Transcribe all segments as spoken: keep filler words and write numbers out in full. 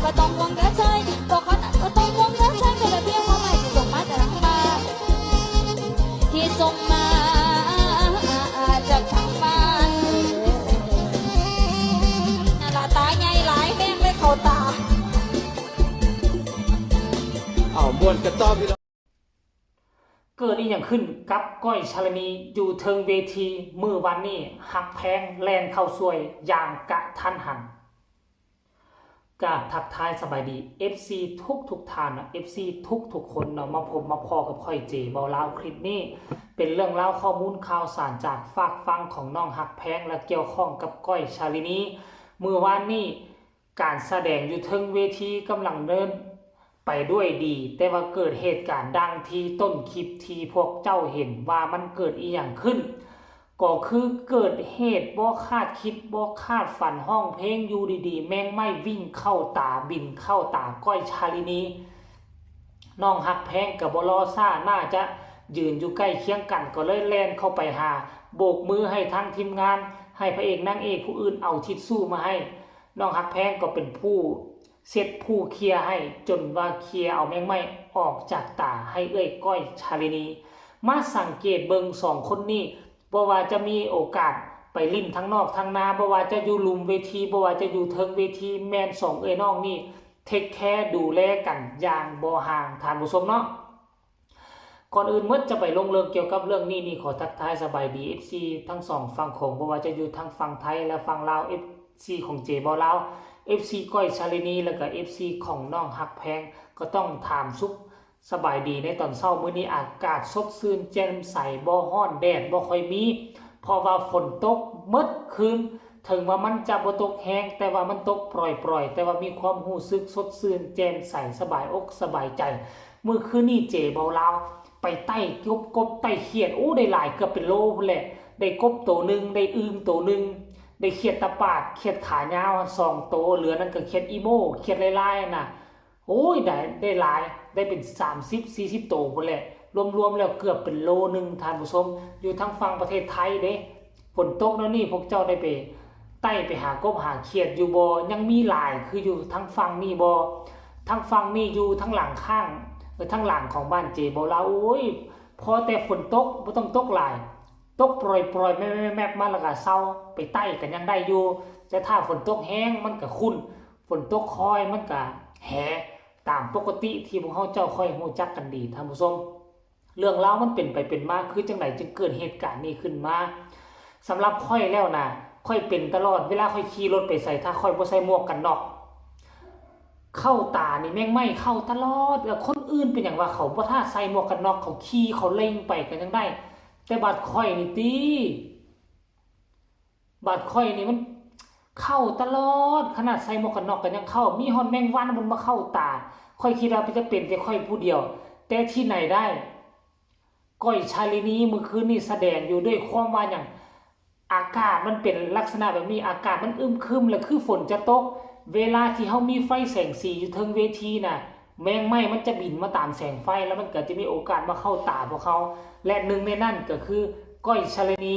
บ่ต้องห่วงเด้อชาย บอกเขานะ บ่ต้องห่วงเด้อชาย ก็ได้เพียงว่าไม่ที่ส่งมาจากทางบ้าน ที่ส่งมาจากทางบ้าน นั่นล่ะ ตาใหญ่หลาย แม่งเลยเข้าตา เอาม่วนกันต่อพี่น้อง เกิดอีหยังขึ้นกับก้อยชาลินีอยู่เทิงเวทีมื้อวานนี้ ฮักแพงแล่นเข้าซวยอย่างกะทันหัน กราบทักทายสบายดี เอฟซี ทุกทุกๆท่านนะ เอฟซี ทุกทุกๆคนเนาะ มาพบมาพ้อกับข้อยเจเบาลาว คลิปนี้เป็นเรื่องราวข้อมูลข่าวสารจากฝากฝั่งของน้องฮักแพงและเกี่ยวข้องกับก้อยชาลินี มื้อวานนี้ การแสดงอยู่เทิงเวทีกำลังเดินไปด้วยดี แต่ว่าเกิดเหตุการณ์ดังที่ต้นคลิปที่พวกเจ้าเห็นว่ามันเกิดอีหยังขึ้น ก็คือเกิดเหตุบ่คาดคิดบ่คาดฝัน ร้องเพลงอยู่ดีๆ แมงไม้วิ่งเข้าตา บินเข้าตาก้อยชาลินี น้องฮักแพงก็บ่รอช้า น่าจะยืนอยู่ใกล้เคียงกัน ก็เลยแล่นเข้าไปหา โบกมือให้ทั้งทีมงาน ให้พระเอกนางเอกผู้อื่นเอาทิชชู่มาให้ น้องฮักแพงก็เป็นผู้เช็ดผู้เคลียร์ให้ จนว่าเคลียร์เอาแมงไม้ออกจากตาให้เอื้อยก้อยชาลินี มาสังเกตเบิ่งสองคนนี้ บ่ว่าจะมีโอกาสไปลิ้นทั้งนอกทั้งนา บ่ว่าจะอยู่ลุ่มเวที บ่ว่าจะอยู่เทิงเวที แม่นสองเอื้อยน้องนี่ เทคแคร์ดูแลกันอย่างบ่ห่าง ท่านผู้ชมเนาะ ก่อนอื่นหมดจะไปลงเลิกเกี่ยวกับเรื่องนี้นี่ ขอทักทายสบายดี เอฟซี ทั้งสองฝั่งโขง บ่ว่าจะอยู่ทั้งฝั่งไทยและฝั่งลาว เอฟซี ของเจเบาลาว เอฟซี ก้อยชาลินี แล้วก็ เอฟซี ของน้องฮักแพง ก็ต้องถามสุขสบายดีในตอนเช้ามื้อนี้ อากาศสดชื่นแจ่มใส บ่ร้อน แดดบ่ค่อยมี เพราะว่าฝนตกหมดคืน ถึงว่ามันจะบ่ตกแฮง แต่ว่ามันตกปล่อยๆ แต่ว่ามีความรู้สึกสดชื่นแจ่มใส สบายอกสบายใจ มื้อคืนนี้เจเบาลาวไปไต่กบ กบไต่เขียด โอ้ ได้หลาย เกือบเป็นโลพู้นแหละ ได้กบโตหนึ่ง ได้อึ่งโตหนึ่ง ได้เขียดตาปาด เขียดขายาวสองโต เหลือนั้นก็เขียดอีโม่ เขียดลายๆ น่ะ โอ้ย ได้ ได้หลาย ได้เป็นสามสิบ สี่สิบโตพู้นแหละ รวมๆ แล้วเกือบเป็นโลหนึ่ง ท่านผู้ชม อยู่ทางฝั่งประเทศไทยเด้ ฝนตกแล้วนี่ พวกเจ้าได้ไปไต่ไปหากบหาเขียดอยู่บ่ ยังมีหลายคืออยู่ทางฝั่งนี่บ่ ทางฝั่งนี่อยู่ทางหลังข้าง เออ ทางหลังของบ้านเจเบาลาว โอ้ย พอแต่ฝนตก บ่ต้องตกหลาย ตกปล่อยๆ แมบๆ มาแล้วก็เซา ไปไต่กันยังได้อยู่ แต่ถ้าฝนตกแฮงมันก็ขุ่น ฝนตกค่อยมันก็แห ตามปกติที่พวกเฮาเจ้าค่อยรู้จักกันดี ท่านผู้ชม เรื่องราวมันเป็นไปเป็นมาคือจั่งใดจึงเกิดเหตุการณ์นี้ขึ้นมา สำหรับข้อยแล้วนะ ข้อยเป็นตลอด เวลาข้อยขี่รถไปไส ถ้าข้อยบ่ใส่หมวกกันน็อก เข้าตานี่แมงไม้เข้าตลอด แล้วคนอื่นเป็นหยังวะ เขาบ่ท่าใส่หมวกกันน็อก เขาขี่เขาเล็งไปก็ยังได้ แต่บัดข้อยนี่ติ บัดข้อยนี่มันเข้าตลอด ขนาดใส่หมวกกันน็อกก็ยังเข้า มีฮอดแมงวันมันมาเข้าตา ข้อยคิดว่าจะเป็นแต่ข้อยผู้เดียว แต่ที่ไหนได้ ก้อยชาลินีมื้อคืนนี่แสดงอยู่ด้วยความว่าหยัง อากาศมันเป็นลักษณะแบบนี้ อากาศมันอึมครึม และคือฝนจะตก เวลาที่เฮามีไฟแสงสีอยู่เทิงเวทีน่ะ แมงไม้มันจะบินมาตามแสงไฟ แล้วมันก็จะมีโอกาสมาเข้าตาพวกเฮา และหนึ่งในนั้นก็คือก้อยชาลินี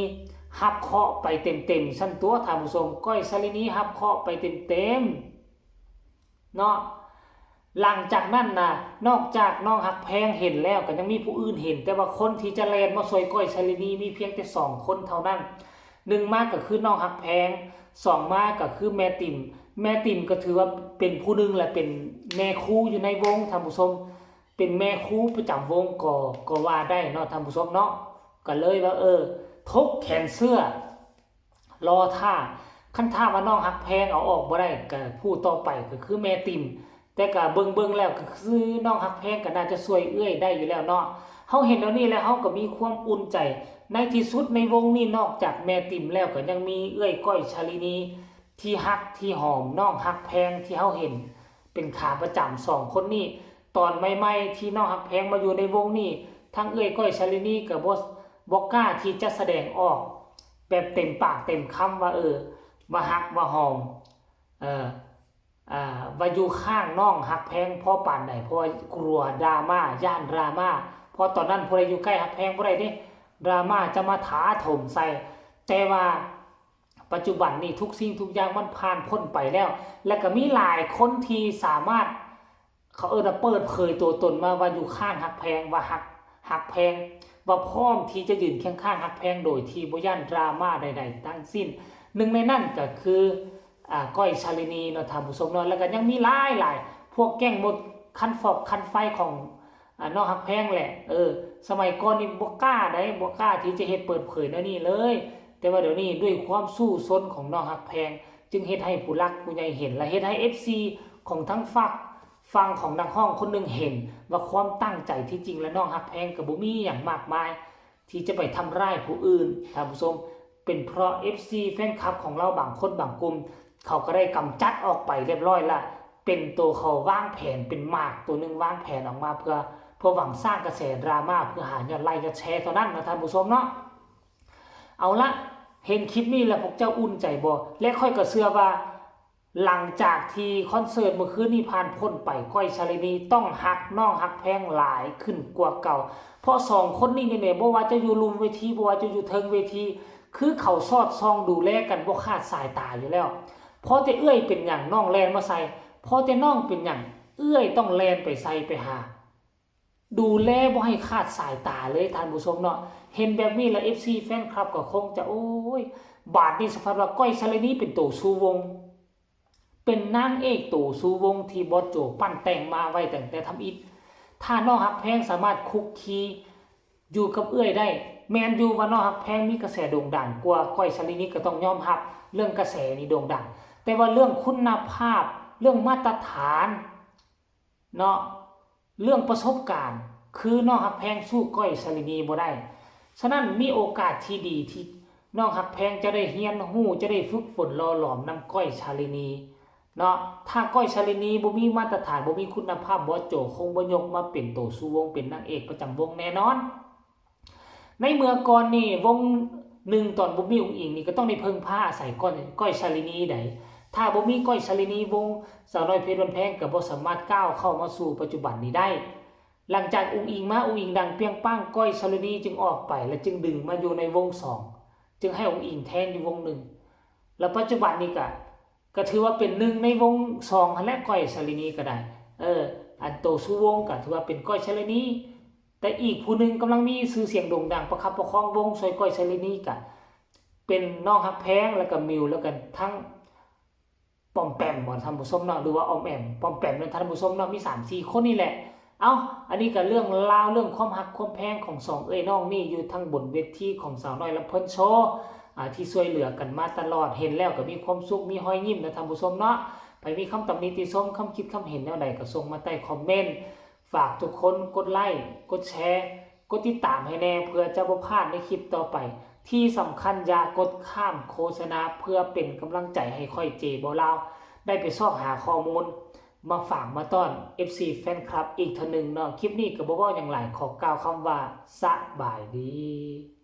รับเคราะห์ไปเต็มๆ ซั้นตั๊ว ท่านผู้ชม ก้อยชาลินีรับเคราะห์ไปเต็มๆ เนาะ หลังจากนั้นนะ นอกจากน้องฮักแพงเห็นแล้ว ก็ยังมีผู้อื่นเห็น แต่ว่าคนที่จะแล่นมาซอยก้อยชาลินีมีเพียงแต่สองคนเท่านั้น หนึ่งมาก็คือน้องฮักแพง สองมาก็คือแม่ติ่ม แม่ติ่มก็ถือว่าเป็นผู้หนึ่งแหละ เป็นแม่ครูอยู่ในวง ท่านผู้ชม เป็นแม่ครูประจำวงก็ ก็ว่าได้เนาะ ท่านผู้ชมเนาะ ก็เลยว่า เออ ถกแขนเสื้อ รอท่า คันถ้าว่าน้องฮักแพงเอาออกบ่ได้ ก็ผู้ต่อไปก็คือแม่ติ่ม แต่ก็เบิ่งๆ แล้วก็คือน้องฮักแพงก็น่าจะซอยเอื้อยได้อยู่แล้วเนาะ เฮาเห็นแล้วนี่แล้วเฮาก็มีความอุ่นใจ ในที่สุดในวงนี้นอกจากแม่ติ่มแล้วก็ยังมีเอื้อยก้อยชาลินี ที่ฮักที่หอมน้องฮักแพงที่เฮาเห็น เป็นขาประจำสองคนนี้ ตอนใหม่ๆ ที่น้องฮักแพงมาอยู่ในวงนี้ ทั้งเอื้อยก้อยชาลินีก็บ่ บ่กล้าที่จะแสดงออก แบบเต็มปากเต็มคำว่า เออ ว่าฮักว่าหอม เออ อ่า ว่าอยู่ข้างน้องฮักแพงพอปานใด เพราะว่ากลัวดราม่า ย้านดราม่า เพราะตอนนั้นผู้ใดอยู่ใกล้ฮักแพงบ่ได้เด้ ดราม่าจะมาถาโถมใส่ แต่ว่า ปัจจุบันนี่ทุกสิ่งทุกอย่างมันผ่านพ้นไปแล้ว และก็มีหลายคนที่สามารถ เขาเอิ้นว่าเปิดเผยตัวตนมาว่าอยู่ข้างฮักแพง ว่าฮักฮักแพง ว่าพร้อมที่จะยืนเคียงข้างฮักแพงโดยที่บ่ย้านดราม่าใดๆทั้งสิ้น หนึ่งในนั้นก็คืออ่าก้อยชาลินีเนาะท่านผู้ชมเนาะ แล้วก็ยังมีหลายหลายพวกแก๊งมดคันฟอกคันไฟของอ่าน้องฮักแพงแหละ เออ สมัยก่อนนี่บ่กล้าได้บ่กล้าที่จะเฮ็ดเปิดเผยแนวนี้เลย แต่ว่าเดี๋ยวนี้ด้วยความสู้ซนของน้องฮักแพง จึงเฮ็ดให้ผู้หลักผู้ใหญ่เห็น และเฮ็ดให้เอฟซีของทั้งฝัก ฝั่งของนักร้องคนหนึ่งเห็นว่าความตั้งใจที่จริงและน้องฮักแพงก็บ่มีหยังมากมาย ที่จะไปทำร้ายผู้อื่นท่านผู้ชม เป็นเพราะเอฟซีแฟนคลับของเราบางคนบางกลุ่ม เขาก็ได้กำจัดออกไปเรียบร้อยละ เป็นตัวเขาวางแผนเป็นหมากตัวหนึ่งวางแผนออกมาเพื่อเพื่อหวังสร้างกระแสดราม่าเพื่อหายอดไลค์ยอดแชร์เท่านั้นนะท่านผู้ชมเนาะ เอาละ เห็นคลิปนี้แล้วพวกเจ้าอุ่นใจบ่ และข้อยก็เชื่อว่า หลังจากที่คอนเสิร์ตเมื่อคืนนี้ผ่านพ้นไป ก้อยชาลินีต้องฮักน้องฮักแพงหลายขึ้นกว่าเก่า เพราะสองคนนี้นี่แหละ บ่ว่าจะอยู่ลุ่มเวที บ่ว่าจะอยู่เทิงเวที คือเขาสอดส่องดูแลกันบ่ขาดสายตาอยู่แล้ว พอแต่เอื้อยเป็นหยังน้องแล่นมาใส่ พอแต่น้องเป็นหยังเอื้อยต้องแล่นไปใส่ไปหา ดูแลบ่ให้ขาดสายตาเลยท่านผู้ชมเนาะ เห็นแบบนี้แล้วเอฟซีแฟนคลับก็คงจะ โอ้ย บาดนี้สะพัดว่าก้อยชาลินีเป็นโตสู่วง เป็นนางเอกโตสู่วงที่บอสโจปั้นแต่งมาไว้ตั้งแต่ทำอิฐ ถ้าน้องฮักแพงสามารถคุกคีอยู่กับเอื้อยได้ แม่นอยู่ว่าน้องฮักแพงมีกระแสโด่งดังกว่าก้อยชาลินีก็ต้องยอมรับ เรื่องกระแสนี่โด่งดัง แต่ว่าเรื่องคุณภาพ เรื่องมาตรฐาน เนาะ เรื่องประสบการณ์ คือน้องฮักแพงสู้ก้อยชาลินีบ่ได้ ฉะนั้นมีโอกาสที่ดีที่น้องฮักแพงจะได้เรียนรู้ จะได้ฝึกฝนหล่อหลอมนำก้อยชาลินี เนาะ ถ้าก้อยชาลินีบ่มีมาตรฐาน บ่มีคุณภาพ บอสโจคงบ่ยกมาเป็นโตสู่วง เป็นนางเอกประจำวงแน่นอน ในเมื่อก่อนนี่วงหนึ่งตอนบ่มีอุ๋งอิ๋งนี่ก็ต้องได้เพิ่งพาอาศัยก้อย ก้อยชาลินีได ถ้าบ่มีก้อยชาลินีวงสาวน้อยเพชรบ้านแพงก็บ่สามารถก้าวเข้ามาสู่ปัจจุบันนี้ได้ หลังจากอุ๋งอิ๋งมา อุ๋งอิ๋งดังเปรี้ยงปัง ก้อยชาลินีจึงออกไป และจึงดึงมาอยู่ในวงสอง จึงให้อุ๋งอิ๋งแทนอยู่วงหนึ่ง แล้วปัจจุบันนี้ก็ ก็ถือว่าเป็นหนึ่งในวงสองหั้นแหละ ก้อยชาลินีก็ได้ เออ อันโตสู่วงก็ถือว่าเป็นก้อยชาลินี แต่อีกผู้หนึ่งกำลังมีชื่อเสียงโด่งดังประคับประคองวงซอยก้อยชาลินีก็เป็นน้องฮักแพง แล้วก็มิว แล้วก็ทั้งปอมแปมบ่ท่านผู้ชมเนาะ หรือว่าออมแอม ปอมแปมเนาะท่านผู้ชมเนาะ มีสามสี่คนนี่แหละ เอ้า อันนี้ก็เรื่องราวเรื่องความฮักความแพงของสองเอื้อยน้องนี่อยู่ทางบนเวทีของสาวน้อยลำเพลินโชว์ อ่า ที่ช่วยเหลือกันมาตลอด เห็นแล้วก็มีความสุข มีรอยยิ้มนะท่านผู้ชมเนาะ ไผมีคำตำหนิติชม คำคิดคำเห็นแนวใดก็ส่งมาใต้คอมเมนต์ ฝากทุกคนกดไลค์ กดแชร์ กดติดตามให้แน่ เพื่อจะบ่พลาดในคลิปต่อไป ที่สำคัญอย่ากดข้ามโฆษณา เพื่อเป็นกำลังใจให้ข้อยเจบ่าวลาว ได้ไปซอกหาข้อมูล มาฝากมาต้อน เอฟซี แฟนคลับอีกเทื่อหนึ่งเนาะ คลิปนี้ก็บ่เว้าหยังหลาย ขอกล่าวคำว่าสบายดี